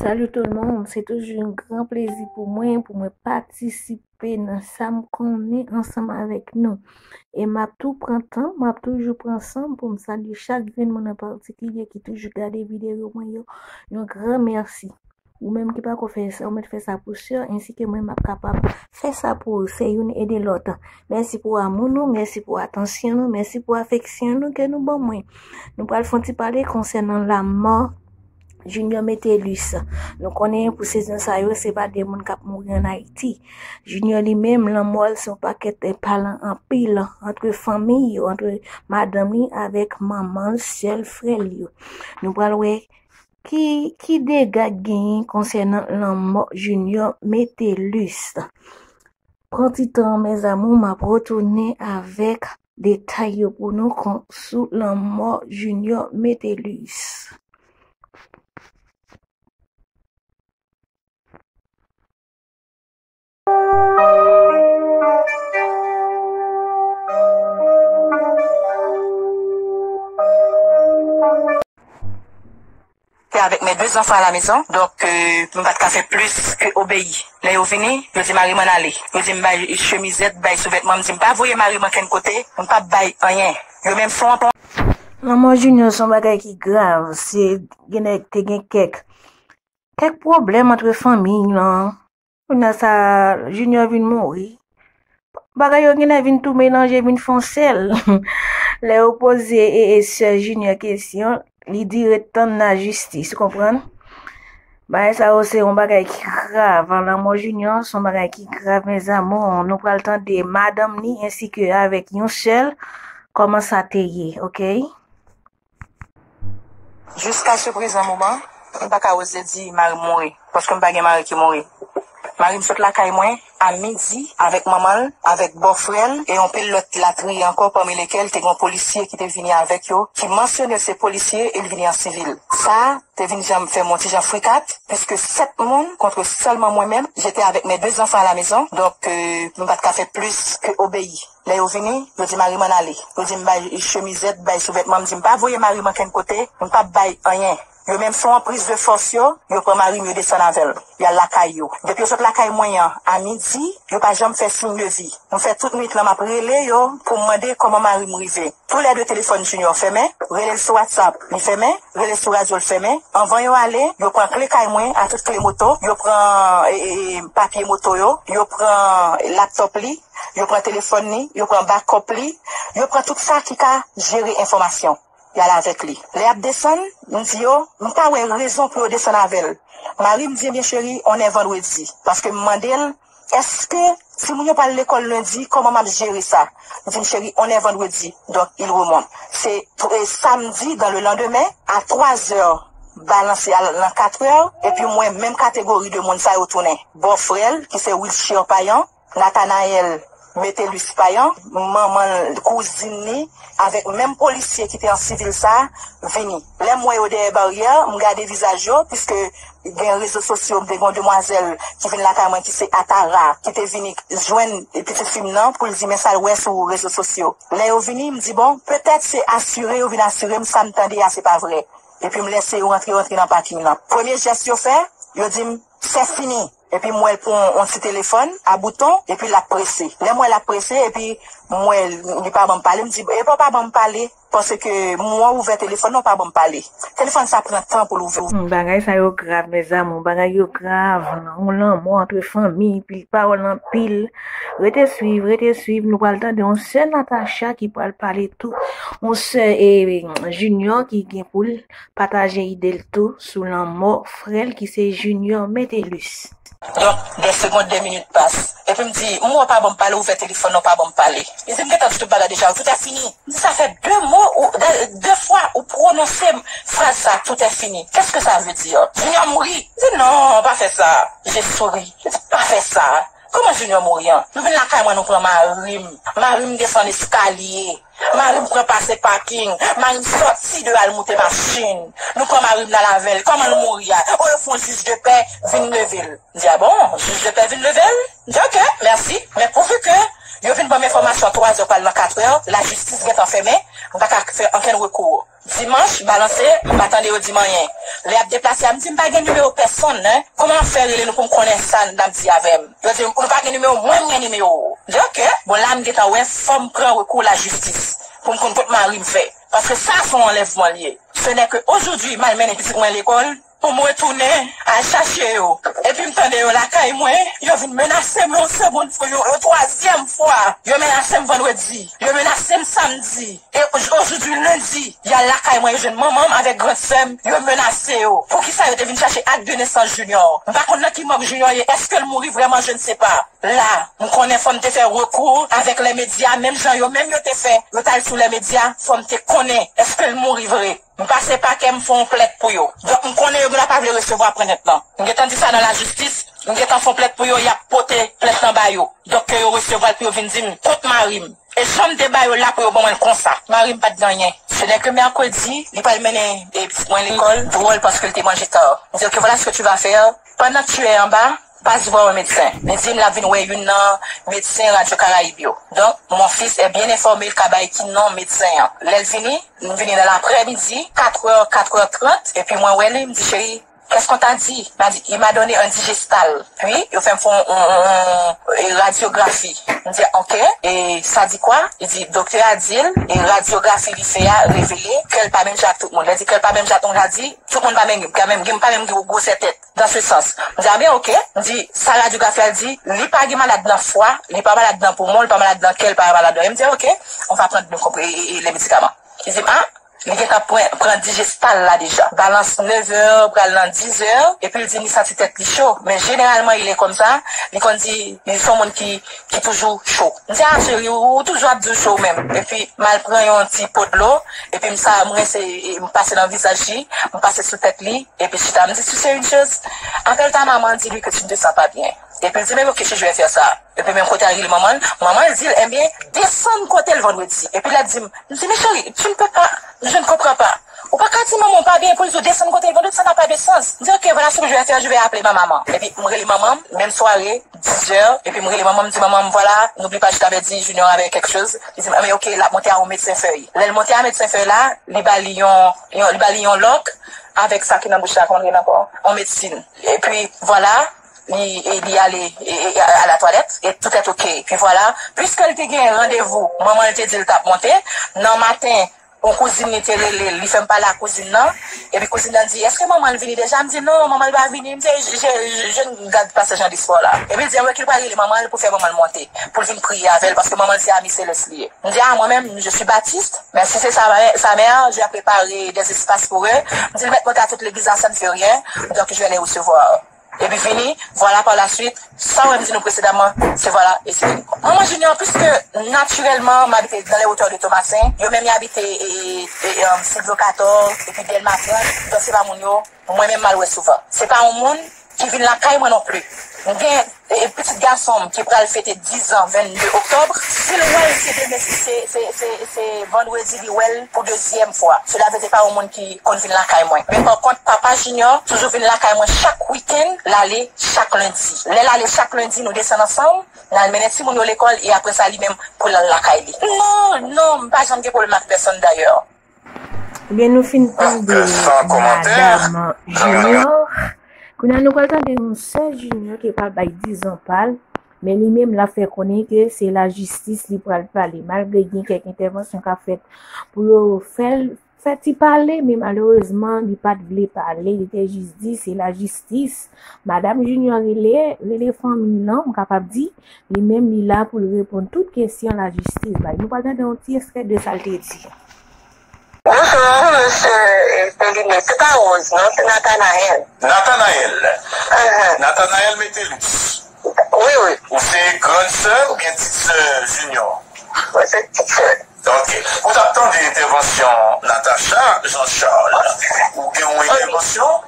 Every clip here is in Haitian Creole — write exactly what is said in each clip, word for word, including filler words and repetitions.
Salut tout le monde, se toujou yon gran plezi pou mwen, pou mwen patisipe nan sa m konnen ansanm avèk nou. E m ap tou pran tan, m ap toujou pran san m pou m salye chak grenn moun an patikilye ki toujou gade videyo mwen yo. Yon gran mèsi. Ou menm ki pako fè sa, ou mèt fè sa pou sè, ensi ke mwen m ap kapab fè sa pou ou. Se youn ede lòt. Mèsi pou amou nou, mèsi pou atansyon nou, mèsi pou afeksyon nou ke nou ban mwen. Nou pral fè yon ti pale konsènan lanmò Junior Metellus. Nou konnen pou sezon sa yo, se pa de moun k ap mouri ann Ayiti. Junior li menm, lanmò l se yon pakèt, eh, palan anpil, antre fanmi yo, antre madanm li avèk manman l, sè l, frè l yo. Nou pral wè ki, ki dega k genyen konsènan lanmò Junior Metellus. Pran ti tan, mes amours, m ap retounen avèk detay yo pou nou kon, sou lanmò Junior Metellus. Te avèk mes deux enfants à la maison, donk, euh, m pa t ka fè plis ke obeyi. Lè yo vini, yo di mari m ann ale. Yo di m bay chemizèt, bay souvètman, m di m pa voye mari m ankenn kote, m p ap bay anyen. Yo menm se yon lanmò Junior se yon bagay ki grav, se gen nèg te gen kèk, kèk pwoblèm antre fanmi lan. Kounye a sa, Junior vin mouri. Bagay yo genlè vin tou melanje, vin fè yon sèl. Lè yo poze e, e sè Junior kesyon, li di ret tann lajistis, ou konprann? Bagay sa yo se yon bagay ki grav, an lanmò Junior, se yon bagay ki grav, mes amours. Nou pral tande madanm ni ensi ke avèk yon sèl, kòman sa te ye, oke? Jiska se prezan moman, m pa ka oze di mari m mouri, paske m pa gen mari ki mouri. Mari m sot lakay mwen a midi avèk manman l, avèk bòfrè l e yon pil lòt latriye ankò, pami lekèl te gen yon polisye ki te vini avèk yo, ki mansyone l se polisye e l vini an sivil. Sa te vin jan fè m yon ti jan frikat, piske sèt moun contre sèlman mwen menm, j'étais avec mes deux enfants à la maison, donk, euh, m pa t ka fè plis ke obeyi. Lè yo vini, yo di mari m ann ale. Yo di m bay chemizèt, bay souvètman, m di m pa voye mari m ankenn kote, m p ap bay anyen. Yo menm se yon prise de force yo, yo pran mari m, yo desann avè l. Y al lakay yo. Depi yo sot lakay mwen an, a midi, yo pa janm fè siy de vi. M fè tout nwit lan, m ap rele yo pou m mande kòman mari m rive. Toulède telefòn Junior fèmen, rele l sou WhatsApp, li fèmen, rele l sou radyo, l fèmen. Anvan yo ale, yo pran kle kay mwen, a tout kle moto, yo pran, e, e, e, papye moto yo, yo pran laptòp li, yo pran telefòn li, yo pran bakòp li, yo pran tout sa ki ka jere enfòmasyon. Y al avèk li. Lè y ap desann, m di yo, m pa wè rezon pou yo desann avè l. Mari m di, ebyen cheri, on est vendredi. Paske m mande l, èske timoun yo pral lekòl lendi, kòman m ap jere sa? Li di m, cheri, on est vendredi. Donk, il remonte. Se tr-, e, samdi, dans le lendemain, à trois heures, balanse al nan kat è, epi m wè menm kategori de moun sa yo tounen. Bòfrè l, ki se Wilshire Payan, Nathanaël Metellus Payan, manman l, kouzin li, avèk menm polisye ki te an sivil sa a, vini. Lè m wè yo dèyè baryè, m gade vizaj yo, piske gen rezo sosyo, m te gen yon demwazèl ki vin lakay mwen ki se Atara, ki te vini jwenn pitit fi m nan pou l di men sa l wè sou rezo sosyo. Lè yo vini, m di, bon, petèt se asire yo vin asire m, sa m tande a se pa vrè. Epi m lèse yo rantre, rantre nan paking lan. Premye jès yo fè, yo di m, c'est fini. Epi m wè l pran yon ti telefòn a bouton, epi l ap prese. Lè m wè l ap prese, epi m wè l, li pa ban m pale, m di, epa w pa ban m pale, paske m wè w ouvè telefòn nan, w pa ban m pale. Telefòn sa pran tan pou l ouvè. Hmm, bagay sa yo grav, mes amours, bagay yo grav. Yon lanmò antre fanmi, pil pawòl anpil. Rete swiv, rete swiv, nou pral tande yon sè Natacha ki pral pale tou. Yon sè, eh, Junior ki gen pou l pataje ide l tou sou lanmò frè l ki se Junior Metellus. Donk, de segonn, de minit pase. Epi m di, m wè w pa ban m pale, ouvè telefòn nan, w pa ban m pale. Li di, m gentan di tout bagay deja, tout est fini. M di, sa fè de mo, ou, de, de fwa ou pwononse fraz sa, tout est fini. Qu'est-ce que ça veut dire? Junior mouri? M di, non, pa fè sa. Je souris. M di, pa fè sa. Kòman Junior mouri an? Nou vin lakay mwen, nou pran mari m. Mari m desann eskalye. Mari m pran pase paking. Mari m sòti deyò al moute machin. Nou pran mari m n al avè l. Kòman l mouri a? O, yo fè yon jij de pè vin leve l. M di, a bon? Jij de pè vin leve l? M di, oke, mèsi. Men pouvi ke yo vin ban m enfòmasyon twazè pral nan katrè, lajistis gentan fèmen, m pa ka fè ankenn rekou. Dimanch, balanse, m pa tande yo di m anyen. Lè y ap deplase a, m di, "M pa gen nimewo pèsonn, non. Kòman m ap fè rele nou pou m konnen sa n ap di avè m?" Yo di, "Nou pa gen nimewo, mwen, m gen nimewo w." M di, "Oke." Bon, la, m gentan wè, fò m pran rekou lajistis pou m konn kot mari m fè. Paske sa, se yon anlèvman l ye. Ce n'est que aujourd'hui, m al mennen pitit mwen lekòl, pou m retounen al chache yo. Epi m tande yo lakay mwen, yo vin menase m yon segonn fwa, yon, yon twazyèm fwa. Yo menase m vandredi, yo menase m samdi. E oj-, ojodwi lendi, y al lakay mwen, yo jwenn manman m avèk grann sè m, yo menase yo. Poukisa yo te vin chache ak de nesans Junior? M pa konn nan ki mòg Junior ye, èske l mouri vrèman, je ne sais pas. La, m konnen fò m te fè rekou avèk lè medya, menm jan yo menm yo te fè, yo t al sou lè medya, fò m te konnen èske l mouri vre. M pase pakè, m fè yon plent pou yo. Donk, m konnen yo genlè pa vle resevwa plent lan. M gentan di sa nan lajistis, m gentan fè yon plent pou yo, y ap pote plent lan ba yo. Donk, ke yo resevwa l pou yo vin di m kot mari m. E jan m te ba yo la pou yo ban mwen l konsa. Mari m pa t gen anyen. Ce n'est que mercredi, li pral mennen, e, pitit mwen lekòl. Dwòl, paske l te manje ta. M di, "Ok, voilà ce que tu vas faire. Pendant que tu es en bas, passe voir un médecin." Li di m l ap vin wè youn nan medsen Radyo Karayib yo. Donc, mon fils est bien informé, l ka bay ki non medsen an. Lè l vini, m vini nan laprèmidi, katrè, katrè trant, epi mwen wè li, m di, "Cheri, qu'est-ce qu'on t'a dit?" Li di, "Il m'a donné un digestal." Puis, yo fè m fè yon, yon, yon, yon radyografi. M di, "Ok, et ça dit quoi?" Li di, "Doktè a di l, e radyografi li fè a revele kè l pa menm jan ak tout moun." Lè di kè l pa menm jan ak tout moun, sa di, tout moun pa menm, pa menm, pa menm gwosè tèt. Dans ce sens. M di, "Ah ben, ok." M di, "Sa radyografi a di, li pa gen malad nan fwa, li pa malad nan poumon, li pa malad nan kè, li pa malad nan." M di, "Ok, on va prendre le comprimé, e, e, les médicaments." Li di m, "Ah, li gentan pran, pran digestal la deja." Balans nèf è, pral nan dis è, epi l di li santi tèt li cho. Men jeneralman, il est comme ça, li konn di, li se yon moun ki, ki toujou cho. M di, "Ah, cheri, ou, ou toujou ap di w cho ou menm." Epi, m al pran yon ti po dlo, epi m sa, m rense, e, m pase nan vizaj li, m pase sou tèt li, epi chita, m di, "Tu sais une chose? Appelle ta maman, dis-lui que tu ne te sens pas bien." Epi l di, "Men ok, je vais faire ça." Epi menm kote al rele manman l, manman l di l, "Ebyen, desann kote l vandredi." Epi l ap di m, m di, "Mais chérie, tu ne peux pas, je ne comprends pas. Ou pa ka di manman w pa byen pou l di w desann kote l vandredi, ça n'a pas de sens." M di, "Ok, voilà ce que je vais faire, je vais appeler ma maman." Epi m rele manman m, menm sware, dis è, epi m rele manman m, m di, "Manman m, voilà, n'oublie pas, je t'avais dit, Junior avait quelque chose." Li di m, "Ebyen, ok, l ap monte a yon medsen fèy." Lè l monte a medsen fèy la, li ba li yon, yon, li ba li yon lòk avèk sa ki nan bouch la, kòman l rele ankò? Yon medsin. Epi, vwala, li, e, li ale, e, e, a, a la twalèt, e tout est ok. Epi vwala, piske l te gen randevou, manman l te di l t ap monte, nan maten, yon kouzin li te rele l, li fè m pale ak kouzin nan, epi kouzin nan di, "Èske manman l vini deja?" M di, "Non, manman l pa vini." M di, "Je, je, je ne garde pas ce genre d'espoir là." Epi l di, "Anmwey, ke l pral rele manman l pou fè manman l monte, pou l vin priye avè l, paske manman l se ami selès li ye." M di, "Ah, mwen menm, je suis baptiste, mais si c'est sa, sa mère, je vais préparer des espaces pour eux." M di, "L mèt monte a tout legliz la, ça ne fait rien, donc je vais les recevoir." Epi vini, vwala, par la suite, sa w wè m di nou presedaman, se vwala, e se vini. Manman Junior, piske natirèlman, m abite dans les hauteurs de Tomasen, yo menm y abite, e, e, e, e, Silvyo katòz, epi Dèlma trant, donk se pa moun yo, mwen menm m al wè souvan. Se pa yon moun ki vin lakay mwen non pli. M gen, e, pitit gason m ki pral fete diz an vennde oktòb. Si l wè l, se demen, se, se, se, se vandredi li wè l pou dezyèm fwa. Sela vle di pa yon moun ki konn vin lakay mwen. Men pa kont, papa Junior toujou vin lakay mwen chak wikenn, l ale chak lendi. Lè l ale chak lendi, nou desann ansanm, n al mennen timoun yo lekòl, e apre sa, li menm, pou l al lakay li. Non, non, m pa janm gen pwoblèm ak pèsonn dayè. Ebyen, nou fin tande madanm Junior. Kounye a, nou pral tande yon sè Junior ki pral bay dizon pa l, men li menm, l ap fè konnen ke se lajistis li pral pale, malgre gen kèk entèvansyon k ap fèt pou yo fè l fè ti pale, men malerezman, li pa t vle pale, li te jis di se lajistis. Madanm Junior rele, rele fanmi l lan, m kapab di, li menm, li la pou l reponn tout kesyon lajistis bay. Nou pral tande yon ti ekstrè de sa l te di. Bonjou, mesye, e, Peline. Se pa Rose, non, se Nathanaël. Nathanaël. Ahan. Nathanaël Metellus. Wi, wi. Ou se grann sè oubyen ti sè Junior? Mwen se ti sè. Ok. Ou t ap tande entèvansyon Natacha Jean Charles. Ou gen yon entèvansyon?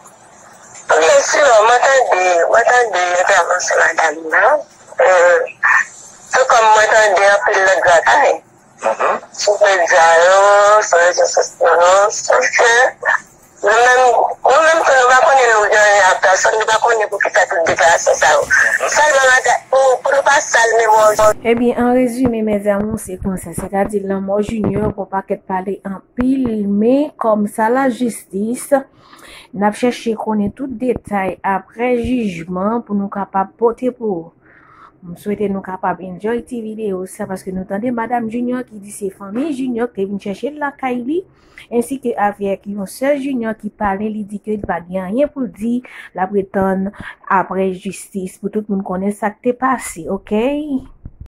Byen si, mwen tande, mwen tande entèvansyon madanm nan. E, tou kòm mwen tande anpil lòt bagay. Mhm. Sou medya yo, sou rezo sosyo yo, sòf ke nou menm, nou menm tou, nou pa konnen nou gen anyen a pèsonn, nou pa konnen poukisa tout deklarasyon sa yo. Mhm. Sèlman madanm, pou, pou nou pa sal memwa. Ebyen, an rezime, mes amours, se konsa. Sètadi, lanmò Junior, gon pakèt pale anpil, men kòm sa lajistis, N ap chèche konnen tout detay apre jijman pou nou kapab pote pou ou. M swete nou kapab enjoy ti videyo sa paske nou tande Madam Junior ki di se fanmi Junior ki te vin chèche l lakay li, ensi ke avèk yon sè Junior ki pale, li di ke li pa gen anyen pou l di, l ap ret tann apre jistis pou tout moun konnen sa k te pase, oke?